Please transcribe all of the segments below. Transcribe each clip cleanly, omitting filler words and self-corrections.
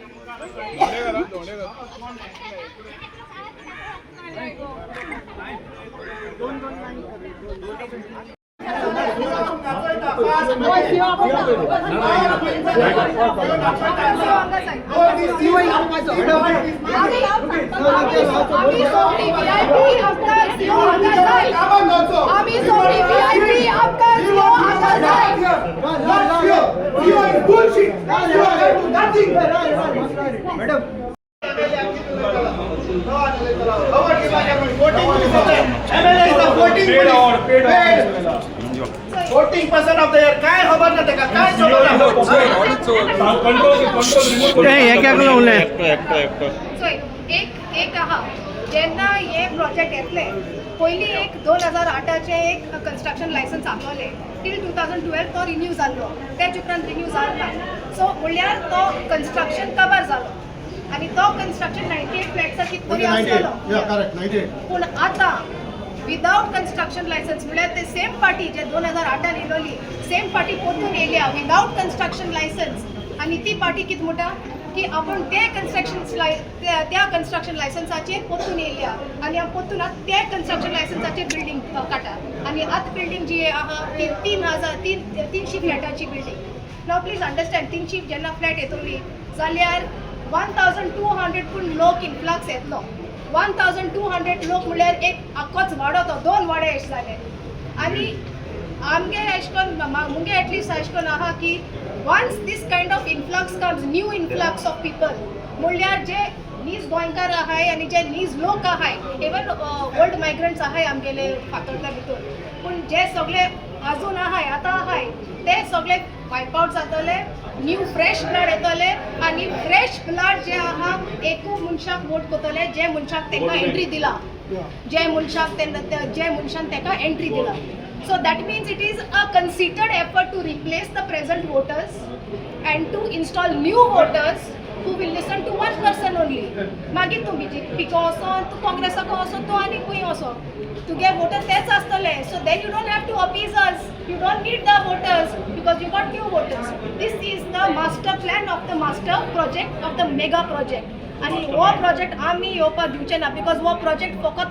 आम्ही सगळी व्हीआयपी, आमकां सीओ हांगा जाय. आम्ही सगळी व्हीआयपी, आमकां सीओ हांगा जाय. Bullshit. You are do nothing. Madam. MLA is the voting police. Voting person of the year. काय खबर ना तेका, काय खबर ना. चोय, एक एक आहा, जेन्ना हे प्रोजेक्ट येतले पयलीं, एक 2008आचें एक कन्स्ट्रक्शन लायसन्स आसलोलें. टील 2012 तो रिन्यू जाल्लो. तेच उपरांत रिन्यू जालो ना. सो म्हणल्यार तो कन्स्ट्रक्शन कबर जालो आनी तो कन्स्ट्रक्शन 98 फ्लॅट्सा कित तरी आसतलो. पूण आतां विदावट कन्स्ट्रक्शन लायसन्स, म्हणल्यार ते सेम पार्टी जे 2008आन येयलोली, सेम पार्टी परतून येयल्या विदावट कन्स्ट्रक्शन लायसन्स. आनी ती पार्टी कितें म्हणटा की आपूण ते कन्स्ट्रक्शन त्या कन्स्ट्रक्शन लायसन्साचेर परतून येयल्या आनी हांव परतून आतां त्या कन्स्ट्रक्शन लायसन्साचेर बिल्डींग काडटा. आनी आतां बिल्डींग जी आहा ती तीन हजार तीन 300 फ्लॅटाची बिल्डींग. नाव प्लीज अंडरस्टँड, 300 जेन्ना फ्लॅट येतली जाल्यार 1200 पूण लोक इन्फ्लक्स येतलो. 1200 लोक म्हणल्यार एक आख्खोच वाडो तो, दोन वाडे अशें जाले. आनी आमगे एशें करून, मुगे एटलिस्ट एशें करून आहा की once this kind of influx comes, new influx of people, म्हणल्यार जे नीज गोंयकार आहाय आनी जे नीज लोक आहाय, इवन ओल्ड मायग्रंट्स आहाय आमगेले फातोर्डा भितर, पूण जे सगळे आजून आहाय, आतां आहाय, ते सगळे वायप आवट जातले. न्यू फ्रेश ब्लड येतले आनी फ्रेश ब्लड जे आहा, एकू मनशाक वोट करतले, जे मनशाक तांकां एंट्री दिला, जे मनशाक जे मनशान ताका एंट्री दिला. So that means it is a considered effort to replace the present voters and to install new voters who will listen to one person only. मागीर तूं बीजेपीको वचोन, तूं काँग्रेसाको वचोन, तूं आनी खंय वचोन, तुगे वोटर तेच आसतले. So then you don't have to appease us, you don't need the voters because you got new voters. This is the master plan of the master project of the mega project. आनी हो project आमी येवपाक दिवचे ना, because हो project फकत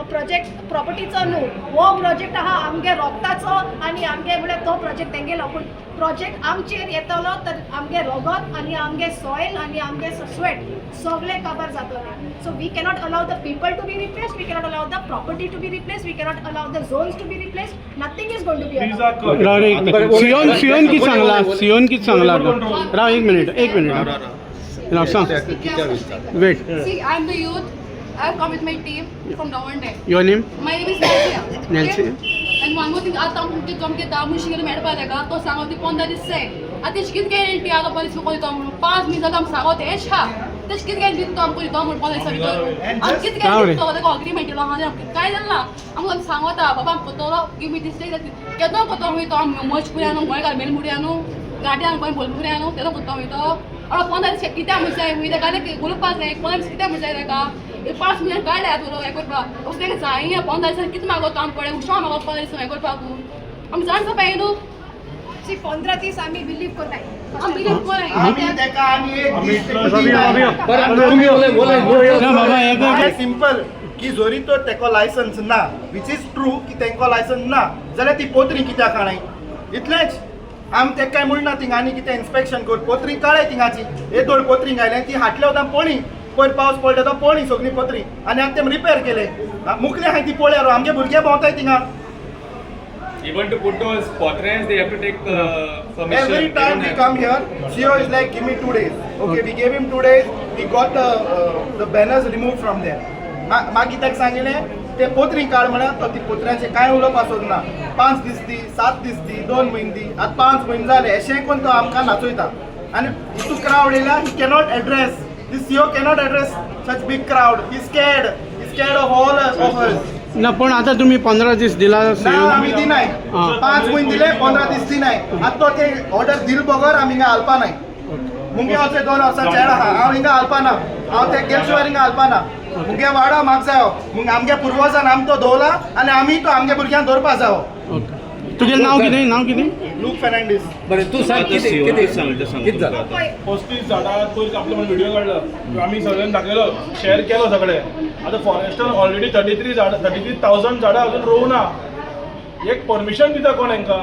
project प्रॉपर्टीचो न्हू, हो प्रोजेक्ट आहा आमगे रोगताचो. आनी आमगे म्हळ्यार तो प्रोजेक्ट तेंगेलो, पूण प्रोजेक्ट आमचेर येतलो तर आमगे रोगत आनी आमगे सॉयल आनी आमगे स्वेट सगळे काबार जातले. So we cannot allow the people to be replace, we cannot allow the property to be replace, we cannot allow the Jones to be replace. Nothing is going to be. राव, एक minute. सियोन, सियोन कित सांगला? सियोन कित सांगला? राव, एक minute, एक minute, राव, सांग. Wait. See, I'm the youth. I've come with my team from Davande. Your name? My name is Nelsia. Nelsia. And one more thing, आतां तुमचे तुमगे 10 मनशां गेले मेळपा ताका, तो सांगो ती 15 दीस जाय. आतां तेजी कितें गॅरंटी आतां 15 दीस कोण दितो म्हणून? 5 मिनट जाता आमी सांगो तेच आहा. तेजी कितें गॅरंटी तो आमकां दितो म्हणून 15 दिसा भितर? आमी कितें गॅरंटी दितो ताका? अग्रीमेंट केलो आहा काय जालें ना. आमकां सांगता बाबा आमी करतलो, give me this day. केदो करतो आमी तो? आमी मजपुऱ्या न्हू, गोंय घाल मेलमुड्या न्हू, गाडयान गोंय बोलपुऱ्या न्हू, तेदो करतो आमी तो? आतां 15 दीस कित्याक म्हूण जाय? हुंय ताका उलोवपाक जाय. 15 दीस कित्याक म्हूण जाय ताका? 5 मिनट काडल्या तुरो हें करपाक वचून ताका जाय. 15 दिसान कितें मागोता आमी? पळय, हुशार मागोता 15 दीस हें करपाक आमी जाण जावपा न्हू. सी, 15 दीस आमी बिलीव करनाय. आमी बिलीव कोराय. आमी तेका आनी एक दीस. ना बाबा, एक सिंपल की जरी तर तेको लायसन्स ना, which is true की तेंको लायसन्स ना, जाल्यार ती पोत्री कित्याक काणाय? इतलेंच. आम तेका काय म्हणना थिंगा आनी कितें इन्स्पेक्शन कर. पोत्री काळाय थिंगाची, हे दोन पोत्री घायले ती हाटल्या वतान पळी, पयर पावस पडलो तो पळी सगळी पोत्री आनी आतां तेम रिपेर केले. मुकले आहाय ती पळयार, आमगे भुरगे भोंवताय थिंगा. Even to put those potres, they have to take permission. Every They time don't we have- come here, CEO is like, "Give me 2 days." Okay, we gave him 2 days. We got the banners removed from there. मागीर ताका सांगिलें ते पोत्री काड म्हणा, तो ती पोत्र्यांचे कांय उलोवपाक सोदना. 5 दीस दी, 7 दीस दी, 2 म्हयने दी. आतां 5 म्हयने जाले, अशें कोण तो आमकां नाचयता. आनी हितू क्रावड येयल्या, ही cannot address this. CO cannot address such big crowd. He scared, he scared of all of us. ना, पण आता तुम्ही 15 दीस दिला. ना, आमी दिनाय. 5 म्हयने दिले, 15 दीस दिनाय. आतां तो ते ऑर्डर दिल बगर आमी हिंगा हालपा नाय. मुगे वचो 2 वर्सां चेडो आहा, हांव हिंगा हालपा ना. हांव ते गेले शिवाय हिंगा हालपा ना. मुगे वाडो म्हाका जायो. मुगे आमगे पुर्वजान आम तो दवरला आनी आमी तो आमगे भुरग्यांक दवरपा जावो. ओके. तुगेलें नांव कितें? नांव कितें? लूक फेर्नांडीस. बरें, तूं सांग, कितें कितें कितें जालां? पळय, 35 झाडां पयर आपलो म्हण व्हिडिओ काडलो आमी, सगळ्यांनी दाखयलो, शेअर केलो सगळे. आतां फॉरेस्टान ऑलरेडी 33 झाडां, 33,000 झाडां अजून रोवना. एक परमिशन दिता कोण हेंकां?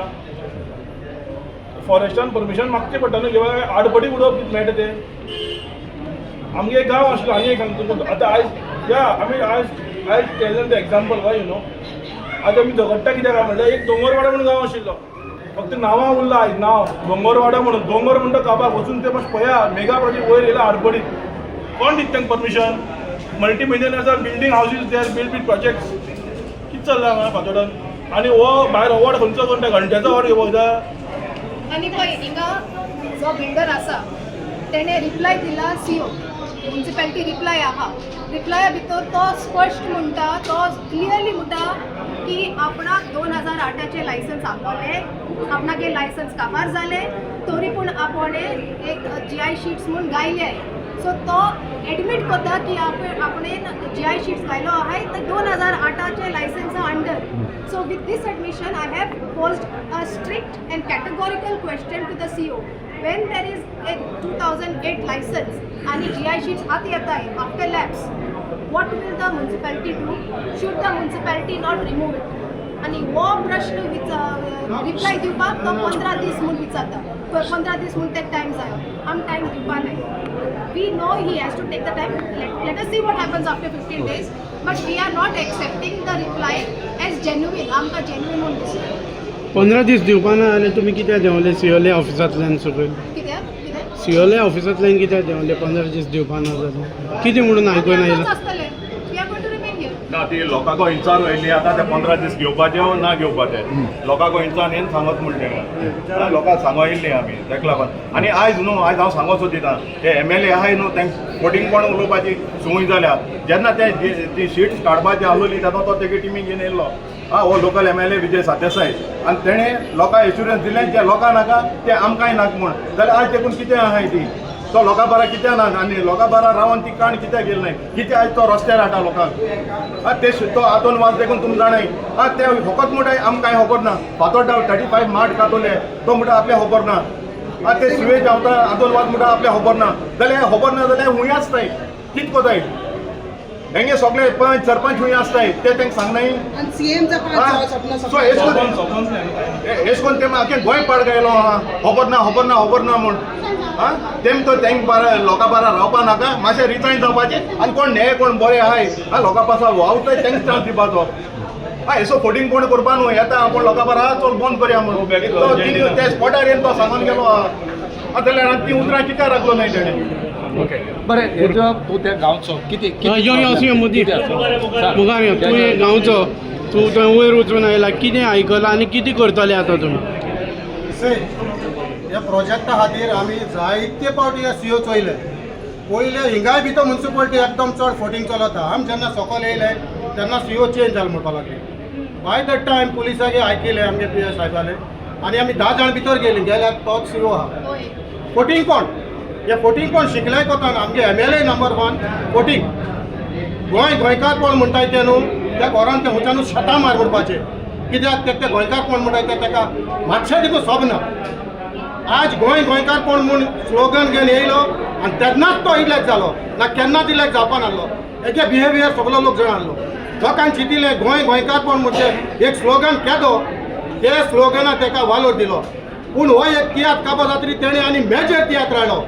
फॉरेस्टान परमिशन मागचें पडटा न्हू, किंवा आडपटी उडोवप मेळटा ते. आमगे गांव आसलो आनी एक सांगता तुमकां. आतां आयज या आमी आयज tell the example why you know आतां आमी झगडटा कित्याक काय म्हणल्यार, एक दोंगरवाडो म्हणून गांव आशिल्लो, फक्त नांवां उरला आयज नांव दोंगरवाडो म्हणून. दोंगर म्हणटा काबार वचून ते मातशें पळया, मेगा प्रोजेक्ट वयर येयला आडपडीत. कोण दिता तांकां permission? Multi millionaires are building houses there, build big projects. कितें चल्लां हांगा फातोडान? आनी हो भायर अवॉर्ड खंयचो कोण त्या घंट्याचो अवॉर्ड घेवपाक जाय. आनी पळय, हिंगा जो बिल्डर आसा तेणे रिप्लाय दिला. सीओ म्युनिसिपॅलिटी रिप्लाय आहा. रिप्लाया भितर तो स्पश्ट म्हणटा, तो क्लियरली म्हणटा की आपणाक 2008चें लायसन्स आपवलें, आपणाक लायसन्स काबार जालें, तरी पूण आपणें एक जीआय शिट्स म्हूण गायले. सो तो एडमीट करता की आपणें जीआय शिट्स घायलो आहाय तर 2008चें लायसन्सा under. So with this admission, I have posed a strict and categorical question to the CO. When there is a 2008 license आणि GI sheets हात येताय after lapse, what will the municipality do? Should the municipality not remove it? आणि हो प्रश्न reply दिवपाक तो 15 दीस म्हूण विचारता. 15 दीस म्हूण तेका टायम जायो. आमी टायम दिवपा नाय. We know he has to take the time. Let us see what happens after 15 days, but we are not accepting the reply as genuine. आमकां जेन्युइन म्हूण दिसता. 15 दीस दिवपा ना जाल्यार तुमी कित्याक देंवले सियोले ऑफिसांतल्यान सकयल? कित्याक कितें? सियोले ऑफिसांतल्यान कित्याक देंवले 15 दीस दिवपा ना जाल्यार? कितें म्हणून आयकून आमी आयलां? हांगाच आसतले. We are going to remain here. ना, ती लोकांक विचार येयली आतां ते 15 दीस घेवपाचे वो ना घेवपाचे. लोकांक विचार येवन सांगत म्हणलें, लोकांक सांगो येयल्ली आमी तेका लागून. आनी आयज न्हू, आयज हांव सांगो सोदिता, ते एमएलए आहाय न्हू, तांकां फटींगपण उलोवपाची संवय जाल्या. जेन्ना ते ती शिट्स काडपाची आहलोली तेन्ना तो तेगे टिमीक घेवन येयल्लो. आं, हो लोकल एमएलए विजय सरदेसाय, आनी तेणें लोकांक एश्युरन्स दिलें जे लोकांक नाका ते आमकांय नाका म्हूण. जाल्यार आयज देखून कितें आहाय ती तो लोकां बारा कित्याक ना आनी लोकां बारा रावन ती काण कित्याक गेली नाय? कित्याक आयज तो रस्त्यार हाडटा लोकांक? आं, ते तो आतोन वाज देखून तुमी जाणाय. आं, ते फकत म्हणटाय आमकां कांय खबर ना. फातोड्डा 35 माड कातोले, तो म्हणटा आपल्या खबर ना. आं, ते सुवेज धांवता, आतोन वाज म्हणटा आपल्या खबर ना. जाल्यार खबर ना जाल्यार हुंय आसताय कित कोताय हेंगे सगळे पंच सरपंच हुंय आसताय ते तांकां सांगनाय? आणि सीएमचा 5 सपना. सो हेच सरपंच सरपंच न्ही. हेच कोण ते आख्खें गोंय पाड गायलो आहा, खबर ना, खबर ना, खबर ना म्हूण. आं, तेम तो तेंक बारा लोकां बारा रावपा नाका, मातशें रिजायन जावपाचें आनी कोण न्हे कोण बरें आहाय, आं, लोकां पासा वावताय तेंक चान्स दिवपाचो. आं, हेसो फोटींग कोण करपा न्हू. येता आपूण लोकां बारा, चल बंद करया म्हूण. तो ते स्पॉटार येवन तो सांगून गेलो आहा. आं, जाल्यार आनी ती उतरां कित्याक राखलो नाय तेणें? बरें, हेजो तूं त्या गांवचो कितें? यो यो यो, मोदी मुखार यो. तूं हे गांवचो, तूं थंय वयर वचून आयला, कितें आयकलां आनी कितें करतले आतां तुमी? से ह्या प्रोजेक्टा खातीर आमी जायते पावटी ह्या सीओ चोयले. पयले हिंगाय भितर म्युनिसिपालिटी एकदम चड फोटींग चलता. आमी जेन्ना सकयल येयले तेन्ना सीओ चेंज जालो म्हणपाक लागले. बाय that time पुलिसांनी आयकिलें आमगे पी एस साहेबाले आनी आमी 10 जाण भितर गेली. गेल्यार तोच सीओ आहा. फोटींग कोण हे? फोटींग कोण शिकले कोतान आमगे एमएलए नंबर 1 फोटींग. गोंय गोंयकारपण म्हणटाय तें न्हू, त्या घरान ते खंयच्यानू शेतां मार म्हणपाचें कित्याक ते गोंयकारपण म्हणटाय तें ताका मातशें देखून सोबना. आज गोंय गोंयकारपण म्हूण स्लोगन घेवन येयलो आनी तेन्नाच तो इलेक्ट जालो ना, केन्नाच इलेक्ट जावपा नासलो. हेजे बिहेवियर सगलो लोक जाणा आहलो. लोकांक चिंतिलें गोंय गोंयकारपण म्हणजे एक स्लोगन केदो, ते स्लोगना ताका वालोर दिलो. पूण हो एक तियात्र काबा जातरी तेणें आनी मेजर तियात्र हाडलो.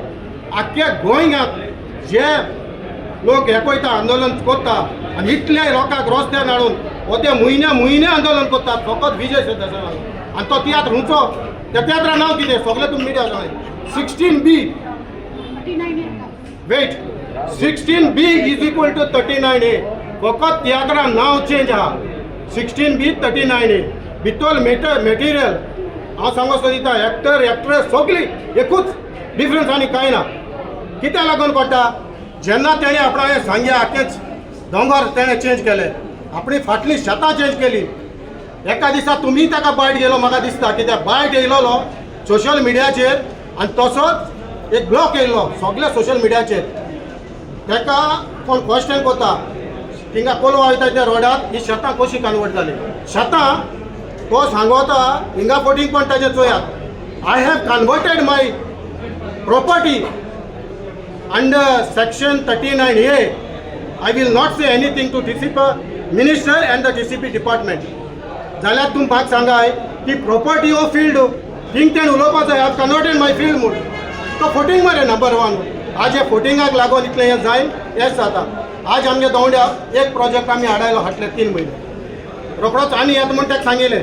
आख्खे गोंयांत जे लोक हे कोयता आंदोलन करता आनी इतले लोकांक रस्त्यार हाडून हो ते म्हयन्या म्हयने आंदोलन करतात फकत विजय सरदेसाय लागून. आनी तो तियात्र खंयचो? त्या तियात्रा नांव कितें? सगळे तुमी मिडिया जाणाय. 16B, wait, 16B is equal to 39A. फकत तियात्रा नांव चेंज आहा. 16B 39A भितर मेटिरियल हांव सांगो सोदिता, एक्टर एक्ट्रेस सगळी एकूच, डिफरन्स आनी कांय ना. कित्याक लागून कोता? जेन्ना तेणें आपणाले सांग्या आख्खेच दोंगर तेणें चेंज केले, आपली फाटली शेतां चेंज केली. एका दिसा तुमी ताका बायट गेलो म्हाका दिसता, कित्याक बायट येयलोलो सोशल मिडियाचेर आनी तसोच एक ब्लॉक येयल्लो सगल्या सोशल मिडियाचेर. ताका कोण क्वेश्चन करता, थिंगा कोलवा वयता त्या रोडार ही शेतां कशी कन्वर्ट जाली? शेतां तो सांगोता हिंगा फोटींग पण ताजें चोयात. I have converted my property under section 39A. I will not say anything to DCP minister and the DCP department. जाल्यार तुमी म्हाका सांगाय ती प्रॉपर्टी हो फिल्ड थिंग तेणें उलोवपाक जाय, I converted my field म्हूण. तो फोटींग मरे नंबर वन. आज हे फोटिंगाक लागून इतलें हें जायन हें जाता. आज आमगे दोंड्या एक प्रोजेक्ट आमी हाडायलो फाटले 3 म्हयने. रोखडोच आनी येता म्हूण ताका सांगिल्लें,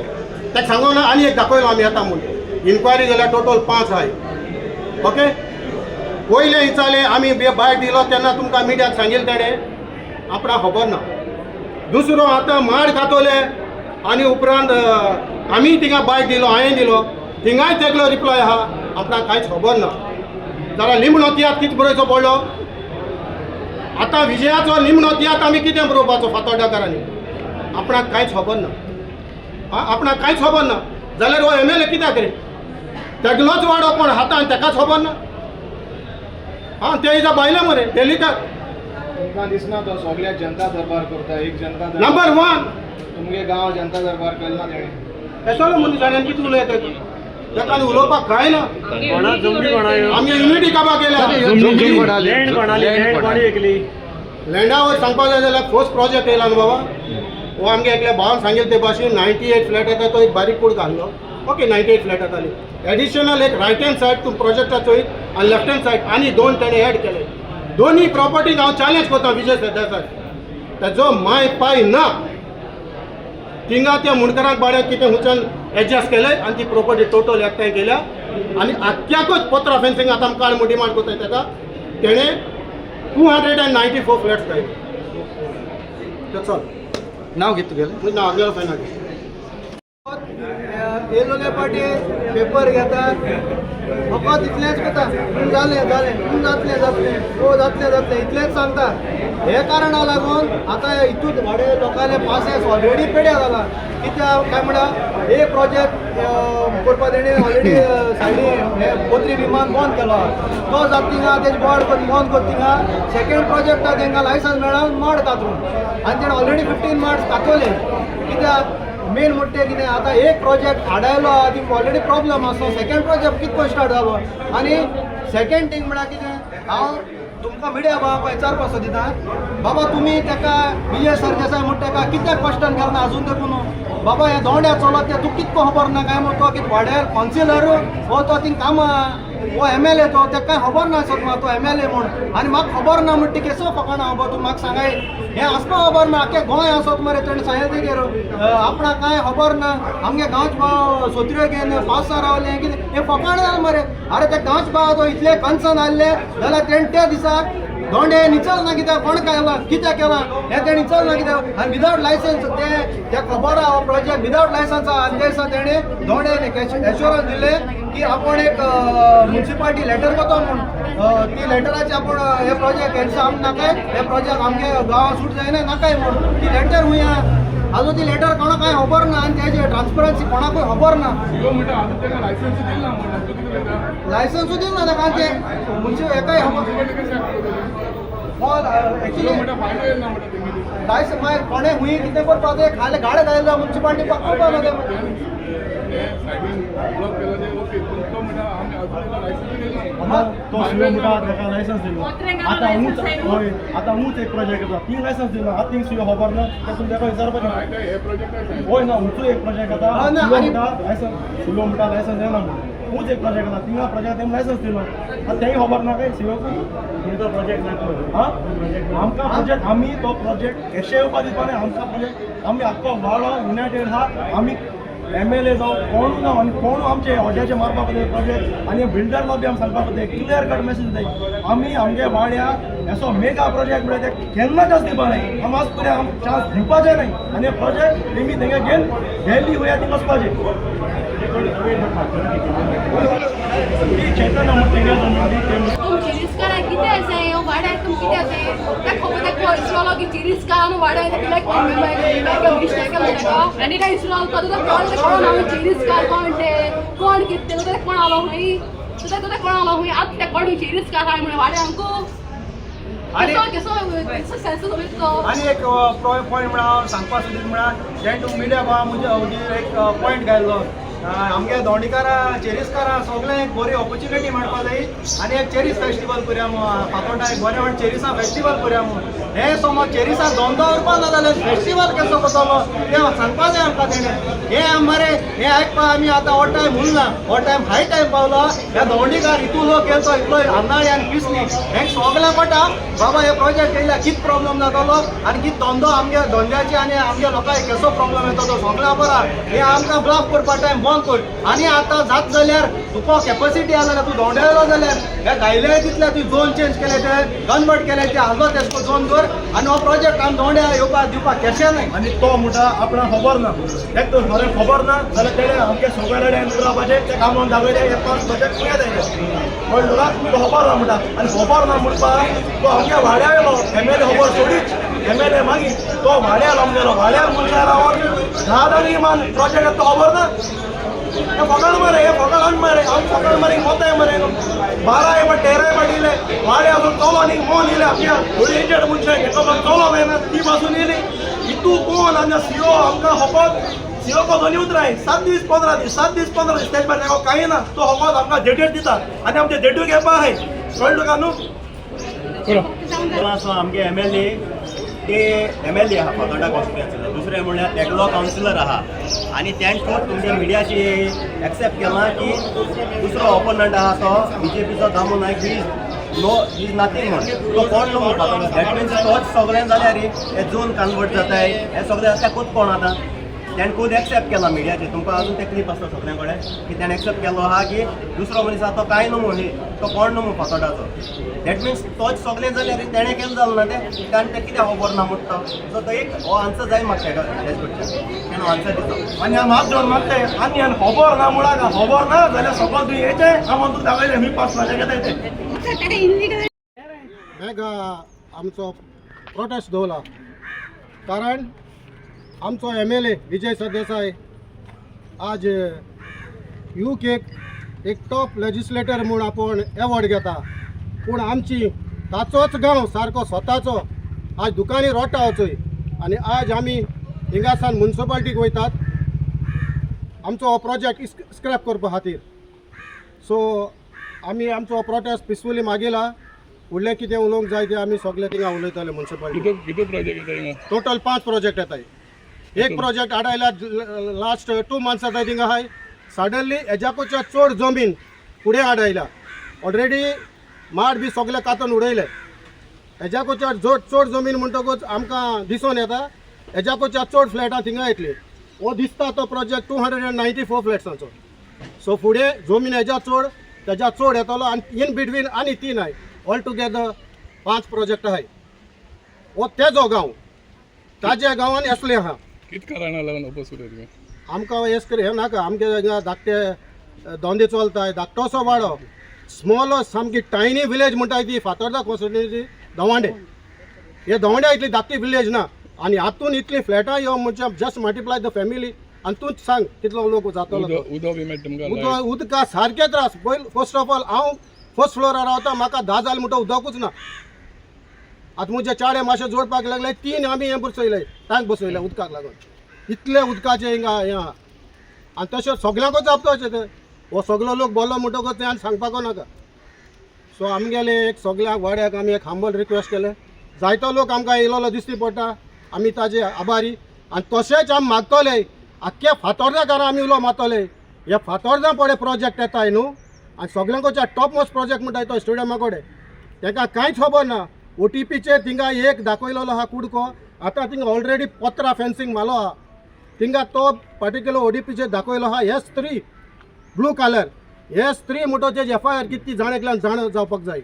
ताका सांगून आनी एक दाखयलो आमी येता म्हूण. इन्क्वायरी जाल्यार टोटल 5 आहाय. ओके, पयलें विचारलें आमी बायट दिलो तेन्ना तुमकां मिडियाक सांगिल्लें तेणें आपणाक खबर ना. दुसरो आतां माड खातोले आनी उपरांत आमी थिंगा बायट दिलो, हांवें दिलो, थिंगाय तेगलो रिप्लाय आहा आपणाक कांयच खबर ना. जाल्यार निमणो तियात्र कितें बरोवचो पडलो? आतां विजयाचो निमणो तियात्र आमी कितें बरोवपाचो फातोड्डाकारांनी? आपणाक कांयच खबर ना. आं, आपणाक कांयच खबर ना जाल्यार हो एमएलए कित्याक रे? तेगलोच वाडो कोण खाता आनी तेकाच खबर ना. आं, ते इजा भायले मरे डेलीकार. तुमकां दिसना तो सगळ्या जनता दरबार करता एक जनता दरबार? Number one. तुमगे गांव जनता दरबार केला ना तेणें. येसलो मनीस आनी कितें उलयता तेका आनी उलोवपाक कांय ना. आमगे युनिटी काबार केल्या. लँड कोणाली? लँडावर सांगपाक जाय जाल्यार फर्स्ट प्रोजेक्ट येयला न्हू बाबा, हो आमगे एकल्या भावान सांगिल्लें ते भाशेन 98 फ्लॅट येता. तो एक बारीक कूड घाल्लो. ओके, 98 फ्लॅट येताली. एडिशनल एक रायट हँड सायड तूं प्रोजेक्टा चोयत आनी लेफ्ट हँड सायड आनी दोन तेणें एड केले. दोनूय प्रॉपर्टीक हांव चॅलेंज करता विजय सरदेसाय, तेजो माय पाय ना. थिंगा त्या मुंडकरांक भाड्याक कितें हुंच्यान एडजस्ट केलें आनी ती प्रॉपर्टी टोटल एकठांय केल्या आनी आख्ख्याकूच पत्रा फेन्सिंग आतां आमकां काड डिमांड करताय तेका. तेणें 294 flats घायले. That's all. नाव घेत तुगेलें? ना, आमगेलो फायनल. येयलोले पाटी पेपर घेतात, फकत इतलेंच करता, पूण जालें जालें, पूण जातलें जातलें, ओ जातलें जातलें, इतलेंच सांगता. हे कारणा लागून आतां हितून व्हडे लोकांले पासेस ऑलरेडी पेड्यार जाला. कित्याक काय म्हळ्यार एक प्रोजेक्ट करपा तेणी ऑलरेडी सायडी हे पत्री विमान बंद केलो आहा. तो जाता थिंगा तेजे बोर्ड बंद करता थिंगा सेकेंड प्रोजेक्टा तेंकां लायसन्स मेळना माड कातरून आनी तेणें ऑलरेडी 15 मार्च कातोले. कित्याक मेन म्हणटा कितें, आतां एक प्रोजेक्ट आडायलो आहा ती ऑलरेडी प्रॉब्लम आसा. सेकेंड प्रोजेक्ट कितें करून स्टार्ट जालो? आनी सेकेंड थींग म्हळ्यार कितें, हांव तुमकां मिडिया बाबा विचारपाक सोदिता, बाबा तुमी तेका विजय सरदेसाय म्हणटा तेका कित्याक क्वेश्चन केलना आजून देखून? बाबा, हे दोंड्या चलत ते तुका कितको खबर ना काय म्हण? तो कितें वाड्यार कावन्सिलर हो? तो थिंग कामां हो एमएलए तो तेका कांय खबर ना आसत मा तो एमएलए म्हूण आनी म्हाका खबर ना म्हणटा. केसो फकाणां बाबा, तूं म्हाका सांगाय हें आसपा खबर ना. आख्खे गोंय आसत मरे. तेणें सांगलें तेगेर आपणाक कांय खबर ना, आमगे गांवच भाव सोत्र्यो घेवन पावसा रावले कितें, हें फकाणां जालें मरे. अरे, ते गांवच भाव तो इतले कन्सर्न आहले जाल्यार तेणें त्या दिसाक दोंडे निचल ना कित्याक? कोण केलां, कित्याक केलां हें तेणें निचल ना कित्याक? आनी विदावट लायसन्स ते ते खबर आहा, हो प्रोजेक्ट विदावट लायसन्स आहा. आनी त्या दिसा तेणें दोंडे एश्योरन्स दिलें की आपूण एक मुन्सिपालिटी लेटर करता म्हूण. ती लेटराचे आपूण हे प्रोजेक्ट कॅन्सल आम नाकाय, हे प्रोजेक्ट आमगे गांवां सूट जायना नाकाय म्हूण. ती लेटर हुंय आहा? आजून ती लेटर कोणाक कांय खबर ना आनी तेजी ट्रान्सपरन्सी कोणाकूय खबर ना. लायसन्सूय दिल ना ताका. ते म्हणजे हेकाय खबर एक्चुली लायसन्स मागीर कोणें हुंय कितें करपा ते खाले गाडे घायलो मुन्सिपालिटी पक्कोवपा ना ते. तो सीओ म्हणटा ताका लायसन्स दिलो. आतां ऊंच, हय, आतां ऊंच एक प्रोजेक्ट आसा, थिंग लायसन्स दिलो. आतां थिंग सीओ खबर ना तें तुमी ताका विचारपाचें. हय ना, उंचूय एक प्रोजेक्ट आसा. हय ना, सीओ आनी म्हणटा लायसन्स, सीओ म्हणटा लायसन्स येना म्हणून. ऊंच एक प्रोजेक्ट आसा, थिंगा प्रोजेक्ट तेमी लायसन्स दिलो. आतां तेंय खबर ना काय सीओक? आं, आमकां प्रोजेक्ट, आमी तो प्रोजेक्ट एशे येवपा दिवपा न्ही. आमकां प्रोजेक्ट, आमी आख्खो वाडो युनायटेड आहा. आमी एमएलए जावं कोणू जावं आनी कोणू आमचे हॉड्याचे मारपाक पळय प्रोजेक्ट आनी बिल्डर बी आमी सांगपाक पळय, क्लियर कट मेसेज दिताय, आमी आमगे वाड्या असो मेगा प्रोजेक्ट म्हळ्यार ते केन्ना चान्स दिवपा न्ही. आमी आज पर्यंत आम चान्स दिवपाचे न्ही. आनी हे प्रोजेक्ट तेमी तेंगे घेवन गेली वया ती वचपाचे. ती चेतना म्हण तेंगे जमनी. तुम चिरीस्कार कितें आसा हें वाड्यार? तुम कितें आसा हें त्या खबर त्या इसरोलो की चिरीस्कार वाड्यार कित्याक मिस्टेक आनी काय इसरोल तो तुका कोण कोण हांव चिरीस्कार कोण ते कोण कितें तुका कोण आलो खंय तुका तुका कोण आलो खंय आतां ते कोण चिरीस्कार आहा म्हणून वाड्यार आमकां. केसो केसो सेन्स वयता तो. आनी एक पॉयंट म्हणा हांव सांगपा सोदीत म्हणा जें तूं मिडिया भाव म्हज्या अवधीर एक पॉयंट घायल्लो. आमगे दोंडीकारां चेरीसकारां सगळें एक बरी ऑपॉर्च्युनिटी मेळपा जाय आनी एक चेरीस फेस्टिवल करुया म्हूण फातोर्डा एक बरें म्हण चेरीसां फेस्टिवल करुया म्हूण. हें समज चेरीसां धंदो उरपा ना जाल्यार फेस्टिवल कसो करतलो तें सांगपा जाय आमकां तेणें. हें मरे हें आयकपा आमी आतां हो टायम उरना, हो टायम हाय टायम पावला. ह्या दोंडीकार इतू लोक गेलो तो इतलो आन्नाळी आनी पिसनी हें सगळें पडटा बाबा. हे प्रोजेक्ट येयल्यार कित प्रॉब्लम जातलो आनी कित धंदो आमगे धंद्याचे आनी आमगे लोकांक कसो प्रॉब्लम येता तो सगळें खबर आहा. हे आमकां ब्लॉक करपा टायम बंद कर. आनी आतां जात जाल्यार तुका कॅपॅसिटी आहा जाल्यार तूं दोंड्यालो जाल्यार ह्या गायले तितले तूं झोन चेंज केले ते कन्वर्ट केले ते आहलो तेसको झोन दवर आनी हो प्रोजेक्ट आमी दोंड्या येवपाक दिवपाक केशें न्हय. आनी तो म्हणटा आपणाक खबर ना, एक तर खरें खबर ना जाल्यार तेणें आमगे सगळे कडेन उलोवपाचें तें कामोन दाखयलें हे पांच प्रोजेक्ट फुडें जायले कळ्ळें तुका. तो खबर ना म्हणटा आनी खबर ना म्हणपाक तो आमगे वाड्या वयलो एम एल ए खबर सोडीच एम एल ए मागीर तो वाड्यार आमगेलो वाड्यार मनशां रावन धा जाणी मान प्रोजेक्ट तो खबर ना. हे फकाण मरे, हे फकाण मरे, आमी फकाण मरे मोताय मरे. 12 बाट 13 बाट इले वाड्या वचून चलो न्ही मोन इले आमच्या थोडी एजड मनशां हेका मात चलो जायना ती पासून येयली. हितू कोण आमच्या सीओ आमकां फकत सीओ को दोनी उतराय 7 दीस 15 दीस 7 दीस 15 दीस तेज भायर ताका कांय ना. तो फकत आमकां डेटेड दिता आनी आमचे डेटू घेवपा आहाय कळ्ळें तुका न्हू. आमगे एम एल ए ते एम एल ए आहा फातोर्डा कॉन्स्टिट्युएन्सीचो, दुसरें म्हणल्यार तेगलो कावन्सिलर आहा आनी तेणें खोत तुमच्या मिडियाची एक्सेप्ट केलां की दुसरो ऑपोनंट आहा तो बीजेपीचो Damu Naik he is no is nothing म्हण तो कोण न्हू म्हणपा फातोर्डा. That means तोच सगळें जाल्यार हे झोन कन्वर्ट जाताय हे सगळें जाता खूद कोण आतां तेणें खूद एक्सेप्ट केलां मिडियाचेर. तुमकां अजून ते क्लिप आसता सगळ्यां कडेन की तेणें एक्सेप्ट केलो आहा की दुसरो मनीस आहा तो कांय न्हू म्हण तो कोण न्हू म्हण फातोर्डाचो. That means तोच सगळें जाल्यार तेणें केलें जालें ना तें कारण तें कित्याक खबर ना म्हणटा तो. सो तो एक हो आन्सर जाय म्हाका तेका तेज कडच्यान तेणें आन्सर दिता. आनी हांव हात जोड मागताय आनी आनी खबर ना म्हळ्यार खबर ना जाल्यार सपोज तुवें येचें हांव तुका दाखयलें मी पांच प्रोजेक्ट येताय ते. मेगा आमचो प्रोटेस्ट दवरला कारण आमचो M L A Vijay Sardesai आज you cake एक टॉप लेजिस्लेटर म्हूण आपूण एवॉर्ड घेता, पूण आमची ताचोच गांव सारको स्वताचो आज दुकानी रोडटा वचय आनी आज आमी हिंगासान मुन्सिपाल्टीक वयतात आमचो हो प्रोजेक्ट स्क्रॅप करपा खातीर. सो आमी आमचो हो प्रोटेस्ट पिसफुली मागिला. फुडलें कितें उलोवंक जाय तें आमी सगळे थिंगा उलयतले मुन्सिपाल्टी. कितू प्रोजेक्ट येता हिंगा? टोटल 5 प्रोजेक्ट येताय. एक प्रोजेक्ट आडायला लास्ट 2 मंथ्स जाताय थिंगा आहाय. सडनली हेज्याकोच्या चड जमीन फुडें आडायला. ऑलरेडी माड बी सगळे कातून उडयले. हेज्याकोच्या चड जमीन म्हणटकूच आमकां दिसून येता हेज्याकोच्या चड फ्लॅटां थिंगा येतली. हो दिसता तो प्रोजेक्ट 294 फ्लॅट्सांचो. सो फुडें जमीन हेज्या चड तेज्या चड येतलो आनी इन बिटवीन आनी 3 आहाय. ऑल टुगेदर 5 प्रोजेक्ट आहाय. हो तेजो गांव ताज्या गांवान येसले आहा. कित कारणां लागून अपोज करता तुमी? आमकां हें हें नाका. आमगे हांगा धाकटे धंदे चलताय, धाकटोसो वाडो स्मॉल सामकी टायनी विलेज म्हणटाय ती फातोर्डा कॉन्स्टिट्युएन्सी दवांडे. हे दवांड्या इतली धाकटी विलेज ना आनी हातून इतली फ्लॅटां यो म्हणजे जस्ट मल्टिप्लाय the family आनी तूंच सांग कितलो लोक जातलो तो. उदक बी मेळटा तुमकां? उदका सारके त्रास. पयल फर्स्ट ऑफ ऑल हांव फर्स्ट फ्लोरार रावता, म्हाका 10 जालें म्हणटा उदकूच ना. आतां म्हजे चाडे मातशे जोडपाक लागले 3 आमी हें बसयले टांक बसयले उदकाक लागून इतले उदकाचें हिंगा हें आहा. आनी तशें सगल्यांकूच जापतोचें तें हो सगलो लोक बोल्लो म्हणटकूच तें आनी सांगपाको नाका. सो आमगेले एक सगळ्या वाड्याक आमी एक हंबल रिक्वेस्ट केलें. जायतो लोक आमकां येयलोलो दिश्टी पडटा, आमी ताजे आभारी. आनी तशेंच आमी मागतले आख्ख्या फातोर्दाकारां आमी उलो मारतले हे फातोर्दा पळय प्रोजेक्ट येताय न्हू आनी सगल्यांकोच्या टॉप मोस्ट प्रोजेक्ट म्हणटाय तो स्टेडियमा कडेन तांकां कांयच खबर ना. ओटीपीचेर थिंगा एक दाखयलेलो आहा कुडको, आतां थिंगा ऑलरेडी पत्रा फेन्सिंग मालो आहा. थिंगा तो पर्टिक्युलर ओडीपीचेर दाखयलो आहा S3 blue colour S3 म्हणटो तेजी एफ I R कितली जाण एकल्यान जाण जावपाक जाय.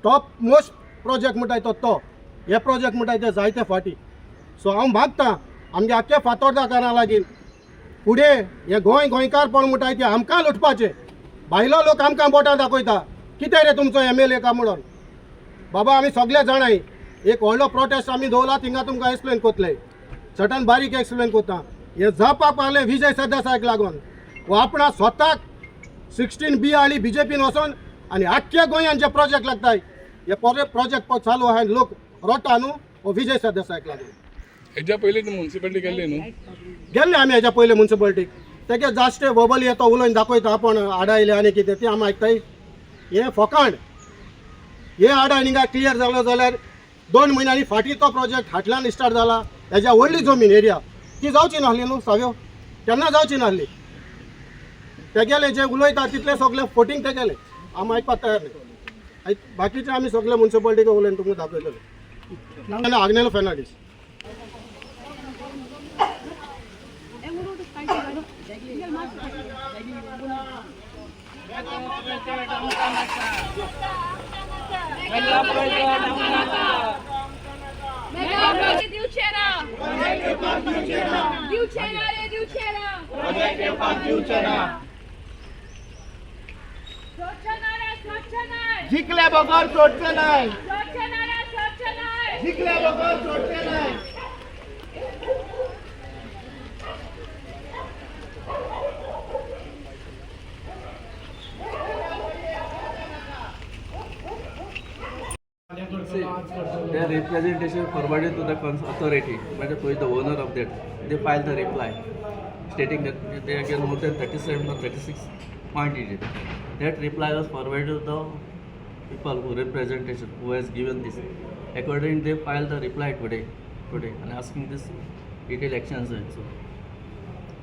टॉप मोस्ट प्रोजेक्ट म्हणटाय तो तो हे प्रोजेक्ट म्हणटाय ते जायते फाटी. सो हांव मागता आमगे आख्खे फातोर्दाकारां लागीं फुडें हे गोंय गोंयकारपण म्हणटाय ते आमकां लुटपाचें. भायलो लोक आमकां बोटां दाखयता कितें रे तुमचो एम एल ए का म्हणून. बाबा आमी सगळे जाणाय एक व्हडलो प्रोटेस्ट आमी दवरला थिंगा तुमकां एक्सप्लेन करतले सटन बारीक एक्सप्लेन करता. हे जावपाक पावलें विजय सरदेसायक लागून वो आपणा स्वताक 16 बी हाडली बीजेपीन वचोन आनी आख्ख्या गोंयान जे प्रोजेक्ट लागताय हे प्रोजेक्ट पळय चालू आहा, लोक रोडटा न्हू हो विजय सरदेसायाक लागून. हेज्या पयलीं म्युन्सिपालिटी गेल्ली न्हू? गेल्ले आमी हेज्या पयले म्युन्सिपालिटीक. तेगे जास्ते वबल येता उलोवन दाखयता आपूण आडायले आनी कितें ती आमी आयकताय. हें फोकाण. हे आडाय हिंगा क्लियर जालो जाल्यार 2 म्हयन्यांनी फाटीं तो प्रोजेक्ट हाटल्यान स्टार्ट जाला. हेज्या व्हडली जमीन एरिया ती जावची नासली न्हू साव्यो, तेन्ना जावची नासली. तेगेले जे उलयता तितले सगळे फोटींग तेगेले, आमी आयकपाक तयार न्ही. बाकीचे आमी सगळे म्युन्सिपालिटीक उलोवन तुमकां दाखयतले. आग्नेलो फेर्नांडीस. जिखल्या बगर सोडचें नाय, जिखल्या बगर सोडचें नाय. See, their representation forwarded to the authority, by the, who is the owner of that. They filed the reply stating that they are given more than 37 or 36 point it. That reply was forwarded to the people who representation who has given this. Accordingly, they filed the reply today and asking this detailed actions also.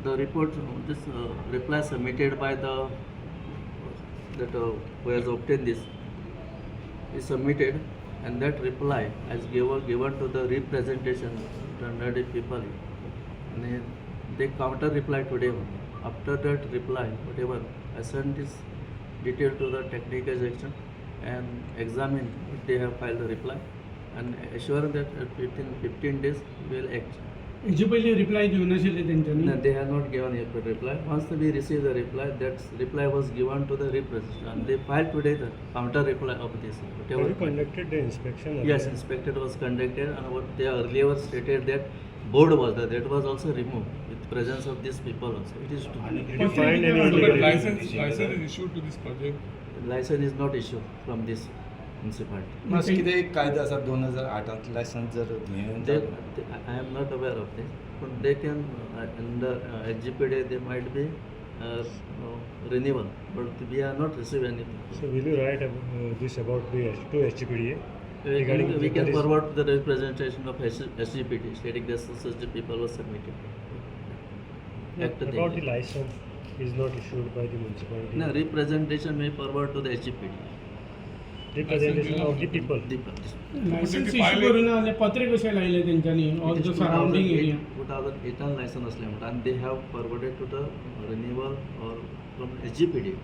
The report, this reply submitted by the that who has obtained this is submitted, and that reply has given to the representation to people, and they counter reply today only. After that reply, whatever, I sent this detail to the technical section and examine if they have filed the reply and assure that within 15 days we will act. हेजे पयलीं reply दिवं नाशिल्ले तेंच्यांनी? No, they have not given a reply. Once we receive the reply, that reply was given to the representation. And they filed today the counter reply of this. Whatever. Have you conducted the inspection? Yes, inspection was conducted, and what they earlier stated that board was there, that was also removed with presence of these people also. It is true. Did you find any So, but license is issued to this project? License is not issued from this municipality. मातशें कितें एक कायदो आसा 2008 licence जर I am not aware of this, but they can under SGPD they might be renewal, but we have not received anything. So will you write this about the to SGPDA? Regarding we can forward the representation of SGPD stating that such people were submitted. About the license is not issued by the municipality. No, representation may forward to the SGPD. Representation of the people. License issue करून ना जाल्यार पत्रे कशे लायले तेंच्यांनी all the surrounding area? 2008 license असले म्हणटा आनी they have forwarded to the renewal or from SGPD.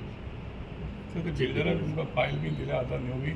So ते बिल्डराक तुमकां फायल बीन दिल्या आतां न्हू बी?